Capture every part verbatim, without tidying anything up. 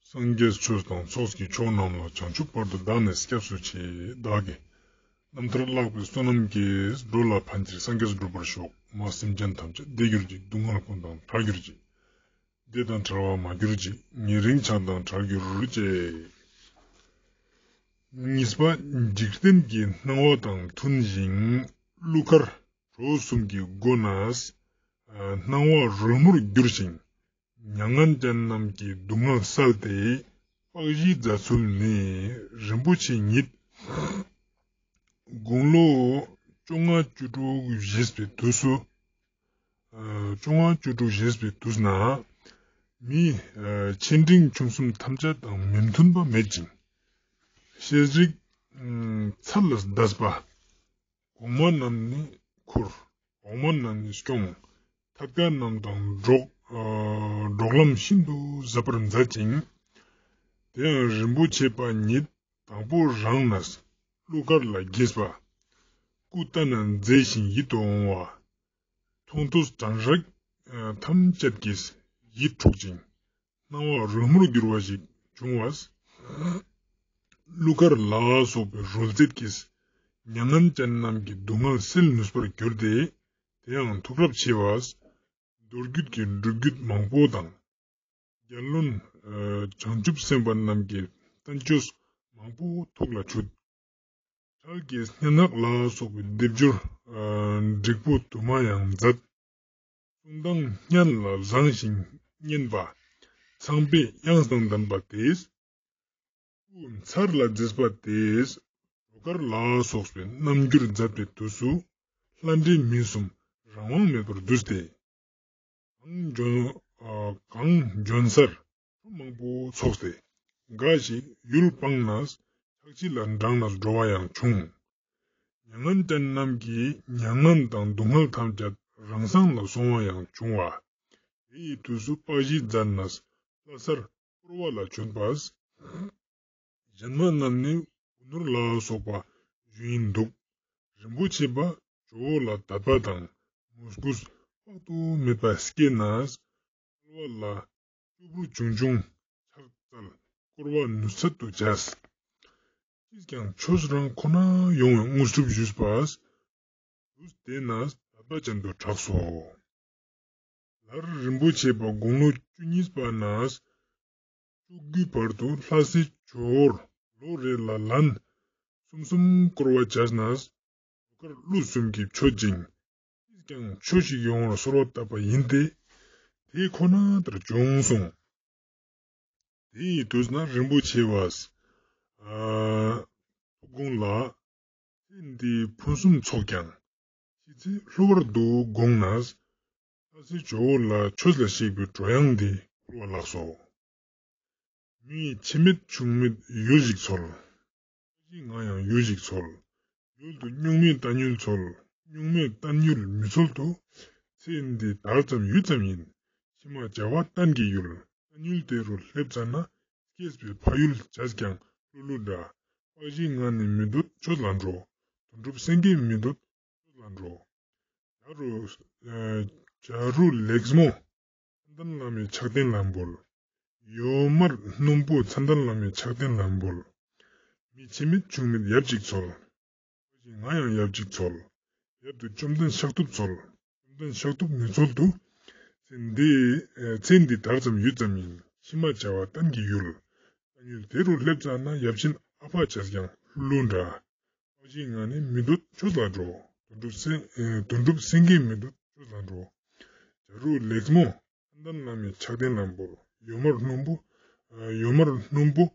སངས་རྒྱས་ཆོས་དང་ཚོགས་ཀྱི་མཆོག་རྣམས་ལ། བྱང་ཆུབ་བར་དུ་བདག་ནི་སྐྱབས་སུ་མཆི། བདག་གིས་རྣམ་ཐར་བཀླགས་པའི་བསོད་ནམས་ཀྱིས། འགྲོ་ལ་ཕན་ཕྱིར་སངས་རྒྱས་འགྲུབ་པར་ཤོག་མ་སེམས་ཅན་ཐམས་ཅད་བདེ་གྱུར་ཅིག་སྡུག་བསྔལ་ཀུན་དང་བྲལ་གྱུར་ཅིག་བདེ་དང་བྲལ་བ་མ་གྱུར་ཅིག་ཉེ་རིང་ཆགས་སྡང་བྲལ་གྱུར་ཅིག་གཉིས་པ། འཇིག་རྟེན་གྱི་སྣང་བ་དང་མཐུན་ཞིང་། གླུ་གར་བྲོ་གསུམ་གྱི་སྒོ་ནས་སྣང་བ་རོལ་མོར་བསྒྱུར་ཞིང་། མྱ་ངན་ཅན་རྣམས་ཀྱི་སྡུག་བསྔལ་བསལ་ཏེ་དཔག་གཞིའི་མཛད་ཚུལ་ནི། རིན་པོ་ཆེ་ཉིད། དགུང་ལོ་བཅོ་ལྔ་བཅུ་དྲུག་བཞེས་པའི་དུས་སུ། བཅོ་ལྔ་བཅུ་དྲུག་བཞེས་པའི་དུས་ན། མི་ཆེ་འབྲིང་ཆུང་གསུམ་ཐམས་ཅད་དང་མི་མཐུན་པ་མེད་ཅིང་། ཤེས་རིག་ཚད་ལས་འདས་པ། གོང་མ་རྣམས་ནི་ཁུར། འོག་མ་རྣམས་ནི་སྐྱོང་། ཐབས་མཁས་རྣམས་དང་གྲོགས། གྲོགས་ལམ་ཤིན་ཏུ་ཟབ་པར་མཛད་ཅིང་། དེ་ཡང་རིན་པོ་ཆེ་པ་ཉིད་དང་པོ་རང་ནས་གླུ་གར་ལ་དགྱེས་པ། སྐུ་བལྟ་ན་མཛེས་ཤིང་ཡིད་དུ་འོང་བ། མཐོང་ཐོས་གྲང་རེག་ཐམས་ཅད་ཀྱིས་ཡིད་འཁྲུག་ཅིང་། སྣང་བ་རོལ་མོར་གྱུར་བ་ཞིག་བྱུང་བས། གླུ་གར་ལ་སོགས་པའི་རོལ་རྩེད་ཀྱིས་མྱ་ངན་ཅན་རྣམས་ཀྱི་སྡུག་བསྔལ་སེལ་ནུས་པར་གྱུར་ཏེ། དེ་ཡང་ཐུགས་རབ་ཆེ་བས། མདོ་རྒྱུད་ཀྱི་སྒྲུབ་བརྒྱུད་མང་པོ་དང་། རྒྱལ་བློན་བྱང་ཆུབ་སེམས་དཔའ་རྣམས་ཀྱི་བསྟན་བཅོས་མང་པོ་ཐུགས་ལ་ཆུད། འཕྲལ་གྱི་སྙན་ངག་ལ་སོགས་པའི་སྡེབ་སྦྱོར་འགྲིག་པོ་དུ་མ་ཡང་མཛད། གསུང་དང་སྙན་ལ་བཟང་ཞིང་སྙན་པ། ཚངས་པའི་དབྱངས་དང་ལྡན་པ་དེས། སྐུ་མཚར་ལ་མཛེས་པ་དེས། བྲོ་གར་ལ་སོགས་པའི་རྣམ་འགྱུར་མཛད་པའི་དུས་སུ། ལྷ་འདྲེ་མི་གསུམ་རང་དབང་མེད་པར་འདུས་ཏེ། གངས་ལྗོན་གངས་ལྗོན་སར་མང་པོ་ཚོགས་ཏེ། འགའ་ཞིག་ཡུལ་སྤངས་ནས་ཆགས་ཕྱི་ལ་འབྲངས་ནས་འགྲོ་བ་ཡང་བྱུང་། མྱ་ངན་ཅན་རྣམས་ཀྱི་མྱ་ངན་དང་སྡུག་བསྔལ་ཐམས་ཅད་རང་སངས་ལ་སོང་བ་ཡང་བྱུང་བ། དེ་ཡི་དུས་སུ་དཔག་བཞེས་མཛད་ནས་ལྷ་སར་བསྐོར་བ་ལ་བྱོན་པས། གཞན་མ་རྣམས་ནི་གུ་ནུར་ལ་སོགས་པ་བཞིན་འདུག་རིན་པོ་ཆེ་པ་ཇོ་བོ་ལ་དད་པ་དང་མོས་གུས་དཔག་ཏུ་མེད་པ་སྐྱེས་ནས། དཔྲལ་བ་ལ་ལྕུག་པོ་ཆུང་ཆུང་ཕྱག་འཚལ་བསྐོར་བ་ནུས་ཚད་དུ་བྱས། ཅིས་ཀྱང་ཆོས་རང་ཁོ་ན་ཡོང་བའི་དངོས་གྲུབ་ཞུས་པས། དུས་དེ་ན་དད་པ་ཅན་དུ་གྲགས་སོ། སླར་རིན་པོ་ཆེ་པ་དགུང་ལོ་བཅུ་གཉིས་པ་ནས་བཅུ་དགུའི་བར་དུ་ལྷ་སའི་ཇོ་བོར་ལོ་རེ་ལ་ལན་གསུམ་གསུམ་བསྐོར་བ་བྱས་ནས། ཇོ་གར་གླུ་གསུམ་གྱིས་མཆོད་ཅིང་། ཅིས་ཀྱང་ཆོས་ཤིག་ཡོང་བར་གསོལ་བ་བཏབ་པ་ཡིན་ཏེ། དེ་ཁོ་ན་ལྟར་བྱུང་གསུངས། དེ་ཡི་དུས་ན་རིན་པོ་ཆེ་བས། ཨ། ཐུགས་དགོངས་ལ། ཚེ་འདིའི་ཕུན་སུམ་ཚོགས་ཀྱང་། ཤི་ཚེ་ལྷོ་བར་དུ་དགོངས་ནས། ལྷ་སའི་ཇོ་བོ་ལ་ཆོས་ལ་གཤེགས་པའི་བྲོ་དབྱངས་འདི་ཕུལ་བ་ལགས་སོ། མིའི་ཆེ་མེད་ཆུང་མེད་ཡུལ་ཞིག་འཚོལ། ཞིག་ང་ཡང་ཡུལ་ཞིག་འཚོལ། ཡུལ་དུ་སྨྱུག་མའི་རྟ་ཉུལ་འཚོལ། སྨྱུག་མའི་རྟ་ཉུལ་མི་འཚོལ་དུ། ཚེ་འདི་དར་ཙམ་ཡུད་ཙམ་ཡིན། ཕྱི་མ་བྱ་བ་གཏན་གྱི་ཡུལ། རྟ་ཉུལ་དེ་རུ་སླེབས་ཙ་ན། སྐྱེས་པའི་ཕ་ཡུལ་བྱས་ཀྱང་ཀླུ་ཀླུ་འདྲ། དཔག་བཞིའི་ངང་ནས་མི་འདོད་ཆོས་ལ་འགྲོ། དོན་གྲུབ་སེང་གེ་མི་འདོད་ཆོས་ལ་འགྲོ། བྱ་རུ། ཨ། བྱ་རུ་ལེགས་མོ། མཚན་ལྡན་བླ་མའི་ཕྱག་རྟེན་ལ་འབུལ། ཡོ་མར་སྣུམ་པོ་མཚན་ལྡན་བླ་མའི་ཕྱག་རྟེན་ལ་འབུལ། མི་ཆེ་མེད་ཆུང་མེད་ཡབ་གཅིག་འཚོལ། ང་ཡང་ཡབ་གཅིག་འཚོལ། ཡབ་ཏུ་བཅོམ་ལྡན་ཤཱཀ་ཐུབ་འཚོལ། བཅོམ་ལྡན་ཤཱཀ་ཐུབ་མི་འཚོལ་དུ། ཚེ་འདི། ཚེ་འདི་དར་ཙམ་ཡུད་ཙམ་ཡིན། ཕྱི་མ་བྱ་བ་གཏན་གྱི་ཡུལ། རྟ་ཉུལ་དེ་རུ་སླེབས་ཙ་ན་ཡབ་ཆེན་ཨ་ཕ་བྱས་ཀྱང་ཀླུ་ཀླུ་འདྲ། དཔག་བཞིའི་ངང་ནས་མི་འདོད་ཆོས་ལ་འགྲོ། དོན་གྲུབ་སེང་། ཨེ། དོན་གྲུབ་སེང་གེ་མི་འདོད་ཆོས་ལ་འགྲོ། བྱ་རུ་ལེགས་མོ། མཚན་ལྡན་བླ་མའི་ཕྱག་རྟེན་ལ་འབུལ། ཡོ་མར་སྣུམ་པོ། ཨ། ཡོ་མར་སྣུམ་པོ།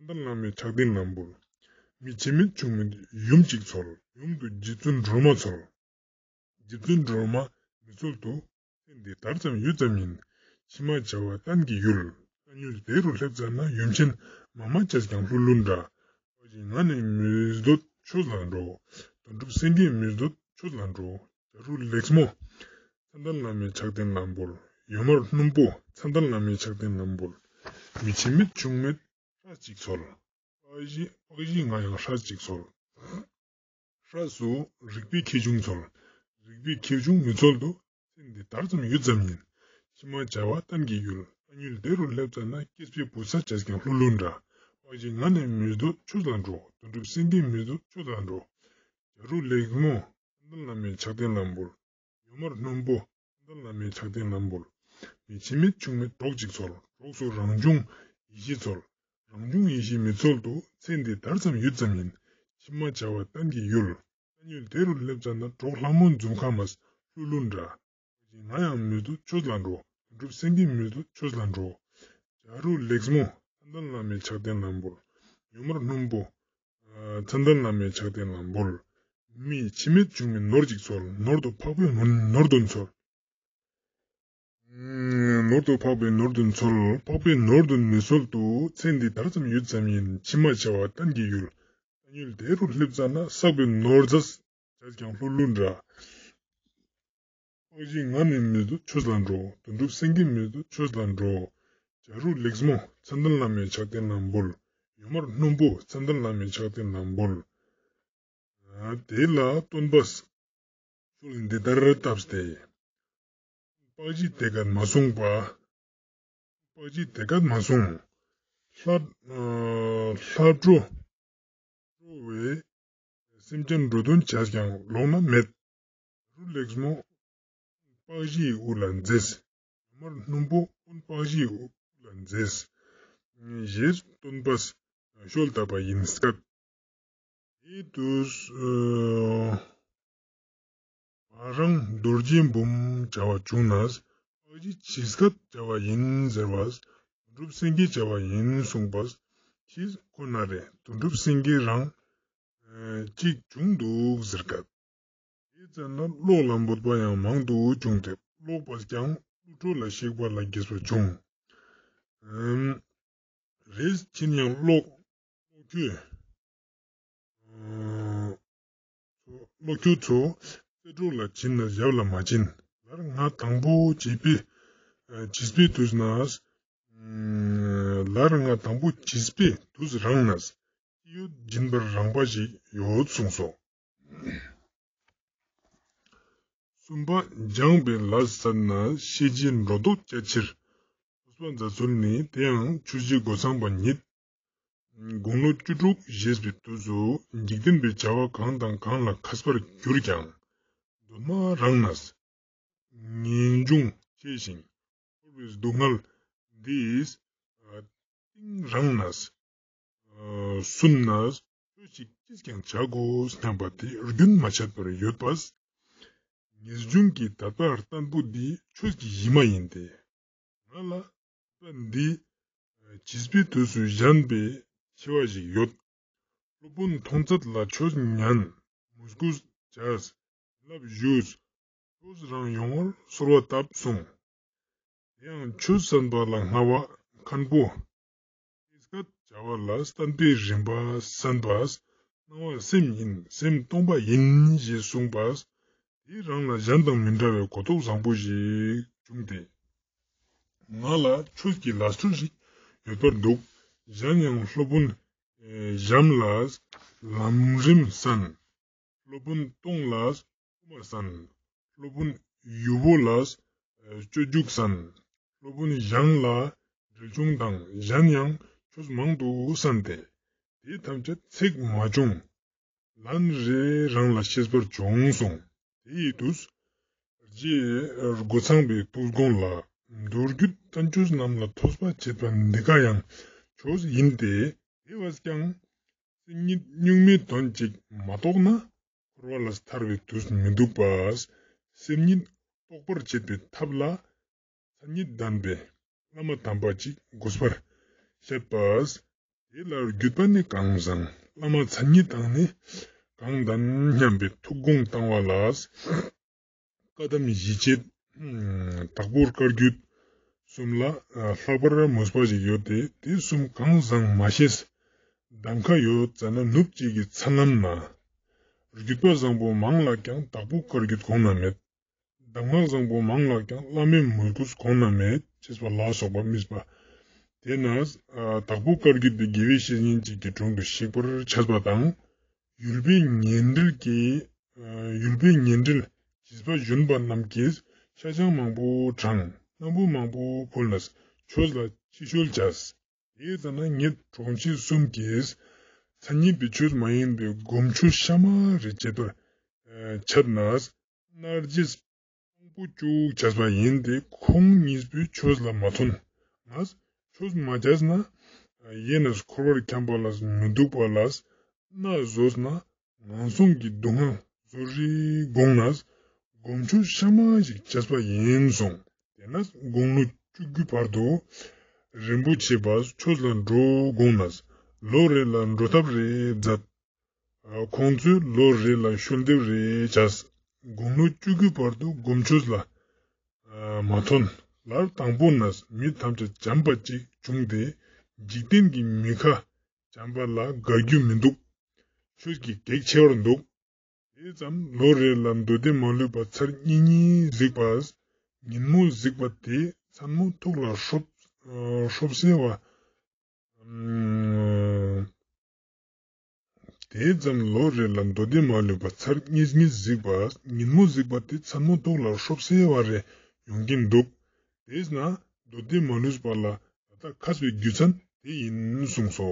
མཚན་ལྡན་བླ་མའི་ཕྱག་རྟེན་ལ་འབུལ། མི་ཆེ་མེད་ཆུང་མེད་ཡུམ་གཅིག་འཚོལ། ཡུམ་དུ་རྗེ་བཙུན་སྒྲོལ་མ་འཚོལ། རྗེ་བཙུན་སྒྲོལ་མ་མི་འཚོལ་དུ། ཚེ་འདི་དར་ཙམ་ཡུད་ཙམ་ཡིན། ཕྱི་མ་བྱ་བ་གཏན་གྱི་ཡུལ། རྟ་ཉུལ་དེ་རུ་སླེབས་ཙ་ན་ཡུམ་ཆེན་མ་མ་བྱས་ཀྱང་ཀླུ་ཀླུ་འདྲ། དཔག་བཞིའི་ངང་ནས་མི་འདོད་ཆོས་ལ་འགྲོ། དོན་གྲུབ་སེང་གེ་མི་འདོད་ཆོས་ལ་འགྲོ། བྱ་རུ་ལེགས་མོ། མཚན་ལྡན་བླ་མའི་ཕྱག་རྟེན་ལ་འབུལ། ཡོ་མར་སྣུམ་པོ་མཚན་ལྡན་བླ་མའི་ཕྱག་རྟེན་ལ་འབུལ། མི་ཆེ་མེད་ཆུང་མེད་ཧྲ་གཅིག་འཚོལ། དཔག་བཞི། དཔག་བཞི་ང་ཡང་ཧྲ་གཅིག་འཚོལ། ཧྲ་སུ་རིག་པའི་ཁེ་གྱུང་འཚོལ། རིག་པའི་ཁེ་གྱུང་མི་འཚོལ་དུ། ཚེ་འདི་དར་ཙམ་ཡུད་ཙམ་ཡིན། ཕྱི་མ་བྱ་བ་གཏན་གྱི་ཡུལ། ཐལ་ཉུལ་དེ་རུ་སླེབས་ཙ་ན། སྐྱེས་པའི་བུ་ཚ་བྱས་ཀྱང་ལྷུ་ལུ་འདྲ། སྤགས་ཅིག་ང་ནི་མི་འདོད་ཆོས་ལ་འགྲོ། དོན་གྲུབ་སེང་གེ་མི་འདོད་ཆོས་ལ་འགྲོ། བྱ་རུ་ལེགས་མོ་མཚན་ལྡན་བླ་མའི་ཕྱག་རྟེན་ལ་འབུལ། གཡོན་མར་སྣུམ་པོ་མཚན་ལྡན་བླ་མའི་ཕྱག་རྟེན་ལ་འབུལ། མི་འཆི་མེད་འབྱུང་མེད་གྲོགས་གཅིག་འཚོལ། གྲོགས་སུ་རང་བྱུང་ཡེ་ཤེས་འཚོལ། རང་བྱུང་ཡེ་ཤེས་མི་འཚོལ་དུས། ཚེ་འདི་དར་ཙམ་ཡོད་ཙམ་ཡིན། ཕྱི་མ་བྱ་བ་གཏན་གྱི་ཡུལ། ཐལ་ཉུལ་དེ་རུ་སླེབས་ཙ་ན། གྲོགས་ལྷ་མོ་འཛུམ་ཁ་མས་ལྷུ་ལུ་འདྲ། ང་ཡང་མི་འདོད་ཆོས་ལ་འགྲོ། དོན་གྲུབ་སེང་གེ་མི་འདོད་ཆོས་ལ་འགྲོ། བྱ་རུ་ལེགས་མོ་མཚན་ལྡན་བླ་མའི་ཕྱག་རྟེན་ལ་འབུལ། གཡོན་མར་སྣུམ་པོ་མཚན་ལྡན་བླ་མའི་ཕྱག་རྟེན་ལ་འབུལ། མི་འཆི་མེད་འབྱུང་མེད་ནོར་གཅིག་འཚོལ། ནོར་དུ་འཕགས་པའི་ནོར་དོན་འཚོལ། ནོར་དུ་འཕགས་པའི་ནོར་དོན་འཚོལ། འཕགས་པའི་ནོར་དོན་མི་འཚོལ་དུས། ཚེ་འདི་དར་ཙམ་ཡོད་ཙམ་ཡིན། ཕྱི་མ་བྱ་བ་གཏན་གྱི་ཡུལ། ཐལ་ཉུལ་དེ་རུ་སླེབས་ཙ་ན། བསགས་པའི་ནོར་རྫས་བྱས་ཀྱང་ལྷུ་ལུ་འདྲ། སྤགས་ཅིག་ང་ནི་མི་འདོད་ཆོས་ལ་འགྲོ། དོན་གྲུབ་སེང་གེ་མི་འདོད་ཆོས་ལ་འགྲོ། བྱ་རུ་ལེགས་མོ་མཚན་ལྡན་བླ་མའི་ཕྱག་རྟེན་ལ་འབུལ། གཡོན་མར་སྣུམ་པོ་མཚན་ལྡན་བླ་མའི་ཕྱག་རྟེན་ལ་འབུལ། དེ་ལ་སྟོན་པས་ཆོས་འདི་ལྟར་བཏབ་སྟེ། སྤགས་ཅིག་དེ་སྐད་མ་གསུངས་པ། སྤགས་ཅིག་དེ་སྐད་མ་གསུངས། ལྷ་ལྷ་འགྲོ་འགྲོ་བའི་སེམས་ཅན་འགྲོ་དོན་བྱས་ཀྱང་ལོགས་ན་མེད། བྱ་རུ་ལེགས་མོ་སྤགས་བཞིའི་དབུ་ལ་མཛེས། གཡོན་མར་སྣུམ་པོ་སྤགས་བཞིའི་དབུ་ལ་མཛེས། ཞེས་སྟོན་པས་ཤོ་ལོ་ཀ་བཏབ་པ་ཡིན་སྐད། དེ་དུས་བ་རང་རྡོ་རྗེ་འབུམ་བྱ་བ་བྱུང་ནས། སྤགས་ཅིག་ཇི་སྐད་བྱ་བ་ཡིན་ཟེར་བས། དོན་གྲུབ་སེང་གེ་བྱ་བ་ཡིན་གསུངས་པས། ཁྱེད་ཁོ་ན་རེ་དོན་གྲུབ་སེང་གེ་རང་གཅིག་བྱུང་འདུག་ཟེར་སྐད། དེ་ཙམ་ན་གློག་ལ་འབོད་པ་ཡང་མང་དུ་བྱུང་སྟེ། གློག་པས་ཀྱང་ཀླུ་ཁྲོ་ལ་གཤེགས་པ་ལ་དགྱེས་པ་བྱུང་། རེས་ཕྱིན་ཡང་གློག་གློག་ཁྱུ་གློག་ཁྱུ་ཚོ་རྩེ་དྲུག་ལ་བྱིན་ནས་ཡབ་ལ་མ་བྱིན། ལར་ང་དང་པོ་བྱིས་པའི་བྱིས་པའི་དུས་ན། ལར་ང་དང་པོ་བྱིས་པའི་དུས་རང་ན། ཡོད་སྦྱིན་པར་རངས་པ་ཞིག་ཡོད་གསུངས་སོ། གསུམ་པ་སྦྱངས་པའི་ལས་ཟད་ན། ཤེས་བྱའི་སྒྲོ་འདོགས་བཅད་ཕྱིར། ཐོས་པ་མཛད་ཚུལ་ནི། དེ་ཡང་ཆོས་རྗེ་སྒོ་ཚང་པ་ཉིད་དགུང་ལོ་བཅུ་དྲུག་བཞེས་པའི་དུས་སུ། འཇིག་རྟེན་པའི་བྱ་བ་གང་དང་གང་ལ་མཁས་པར་གྱུར་ཀྱང་། འདུན་མ་རངས་ནས། ངེས་འབྱུང་ཆེ་ཞིང་འཁོར་བའི་སྡུག་བསྔལ་འདིས་གཏིང་རངས་ནས། སུན་ནས་ཆོས་ཤིག་ཅིས་ཀྱང་བྱ་དགོས་སྙམ་པ་དེ་རྒྱུན་མ་ཆད་པར་ཡོད་པས། ངེས་འབྱུང་གི་དད་པ་བརྟན་པོ་འདི་ཆོས་ཀྱི་གཞི་མ་ཡིན་ཏེ། ང་ལ་དད་པ་འདི་བྱིས་པའི་དུས་སུ་གཞན་པས་ཆེ་བ་ཞིག་ཡོད། སློབ་དཔོན་མཐོང་ཚད་ལ་ཆོས་ཉན། མོས་གུས་བྱས། བྱིན་རླབས་ཞུས། ཆོས་རང་ཡོང་བར་གསོལ་བ་བཏབ་གསུངས། དེ་ཡང་ཆོས་གསན་པ་ལ་སྔ་བ་མཁན་པོ། དེ་སྐད་བྱ་བ་ལ་བསྟན་པའི་རིམ་པ་གསན་པས། སྣང་བ་སེམས་ཡིན། སེམས་སྟོང་པ་ཡིན་ཞེས་གསུངས་པས། དེ་རང་ལ་གཞན་དང་མི་འདྲ་བའི་གོ་རྟོགས་བཟང་པོ་ཞིག་བྱུང་སྟེ། ང་ལ་ཆོས་ཀྱི་ལས་འཕྲོ་ཞིག་ཡོད་པར་འདུག་གཞན་ཡང་སློབ་དཔོན་ཨེ་བྱམས་ལ་ལམ་རིམ་གསན། སློབ་དཔོན་སྟོང་ལ་དབུ་མ་གསན། སློབ་དཔོན་ཡུ་བོ་ལ་ཨེ་སྤྱོད་འཇུག་གསན། སློབ་དཔོན་ཞང་ལ་འགྲེལ་ཆུང་དང་གཞན་ཡང་ཆོས་མང་དུ་གསན་ཏེ། དེ་ཐམས་ཅད་ཚེགས་མ་བྱུང་། ལན་རེ་རང་ལ་ཤེས་པར་བྱུང་གསུངས། དེ་ཡི་དུས་རྗེ་རྒོད་ཚང་པའི་ཐུགས་དགོངས་ལ། མདོ་རྒྱུད་བསྟན་བཅོས་རྣམས་ལ་ཐོས་པ་བྱེད་པ་འདི་ག་ཡང་ཆོས་ཡིན་ཏེ། དེ་བས་ཀྱང་སེམས་ཉིད་གཉུག་མའི་དོན་གཅིག་མ་རྟོགས་ན་འཁོར་བ་ལས་ཐར་བའི་དུས་མི་འདུག་པ། སེམས་ཉིད་རྟོགས་པར་བྱེད་པའི་ཐབས་ལ་མཚན་ཉིད་ལྡན་པའི་བླ་མ་དམ་པ་ཅིག་དགོས་པར་བཤད་པས། དེ་ལ་བརྒྱུད་པ་ནི་གང་བཟང་། བླ་མ་མཚན་ཉིད་དང་ནི་གང་ལྡན་སྙམ་པའི་ཐུགས་དགོངས་བཏང་བ་ལ། བཀའ་གདམས་ཞི་བྱེད། དྭགས་པོ་བཀའ་བརྒྱུད་གསུམ་ལ་ལྷག་པར་མོས་པ་ཞིག་ཡོད་དེ། དེ་གསུམ་གང་བཟང་མ་ཤེས། གདམ་ཁ་ཡོད་ཙ་ན་ནུབ་གཅིག་གི་མཚན་ལམ་ན། བརྒྱུད་པ་བཟང་པོ་མང་ལ་ཀྱང་དྭགས་པོ་བཀའ་བརྒྱུད་གོང་ན་མེད། གདམས་ངག་བཟང་པོ་མང་ལ་ཀྱང་བླ་མའི་མོས་གུས་གོང་ན་མེད། ཅེས་པ་ལ་སོགས་པ་སྨྲས་པ། དེས་ན་དྭགས་པོ་བཀའ་བརྒྱུད་པའི་དགེ་བའི་བཤེས་གཉེན་གཅིག་གི་དྲུང་དུ་གཤེགས་པར་བྱས་པ་དང་། ཡུལ་པའི་ཉེ་འབྲེལ་གྱི་ཡུལ་པའི་ཉེ་འབྲེལ་བྱིས་པ་གཞོན་པ་རྣམས་ཀྱིས་ཤ་ཆང་མང་པོ་དྲངས། སྣམ་བུ་མང་པོ་ཕུལ་ནས་ ཆོས་ལ་ཕྱི་བཤོལ་བྱས། དེ་ལྟ་ན་ངེད་གྲོང་ཁྱེར་གསུམ་གྱིས་མཚན་ཉིད་པའི་ཆོས་མ་ཡིན་པའི་སྒོམ་ཆོས་གཤའ་མ་རེ་བྱེད་པར་འཆད་ནས། སྣར་རྗེས་དཔང་པོ་བཅུག་བྱས་པ་ཡིན་ཏེ། ཁོང་གཉིས་པོས་ཆོས་ལ་མ་མཐུན་ནས་ཆོས་མ་བྱས་ན། ཡེ་ནས་འཁོར་བར་འཁྱམས་པ་ལ་མི་འདུག་པ་ལ། སྣ་བཟོས་ན་ངན་སོང་གི་སྡུག་བསྔལ་བཟོ་རེ་དགོངས་ནས་སྒོམ་ཆོས་གཤའ་མ་ཞིག་བྱས་པ་ཡིན་གསུངས། དེས་ན་དགུང་ལོ་བཅུ་དགུའི་བར་དུ་རིན་པོ་ཆེ་པ་ཆོས་ལ་འགྲོ་དགོངས་ནས་ལོ་རེ་ལ་འགྲོ་ཐབས་རེ་མཛད། ཁོང་ཚོས་ལོ་རེ་ལ་བཤོལ་འདེབས་རེ་བྱས། དགུང་ལོ་བཅུ་དགུའི་བར་དུ་སྒོམ་ཆོས་ལ་མ་མཐུན། སླར་དང་པོ་ནས་མི་ཐམས་ཅད་བྱམས་པ་ཅིག་བྱུང་སྟེ། འཇིག་རྟེན་གྱི་མི་ཁ་བྱམས་པ་ལ་དགའ་རྒྱུ་མི་འདུག་ཆོས་ཀྱི་གེགས་ཆེ་བར་འདུག་དེ་ཙམ་ལོ་རེ་ལ་མདོ་སྡེ་མ་ལུས་པ་ཚར་གཉིས་གཉིས་གཟིགས་པ། ཉིན་མོ་གཟིགས་པ་དེ་མཚན་མོ་ཐུགས་ལ་ཤོབ་ཤོབ་སེ་བ། དེ་ཙམ་ལོ་རེ་ལ་མདོ་སྡེ་མ་ལུས་པ་ཚར་གཉིས་གཉིས་གཟིགས་པ། ཉིན་མོ་གཟིགས་པ་དེ་མཚན་མོ་ཐུགས་ལ་ཤོབ་སེ་བ་རེ་ཡོང་གིན་འདུག་དེས་ན་མདོ་སྡེ་མ་ལུས་པ་ལ་ད་ལྟ་མཁས་པའི་རྒྱུ་མཚན་དེ་ཡིན་གསུངས་སོ།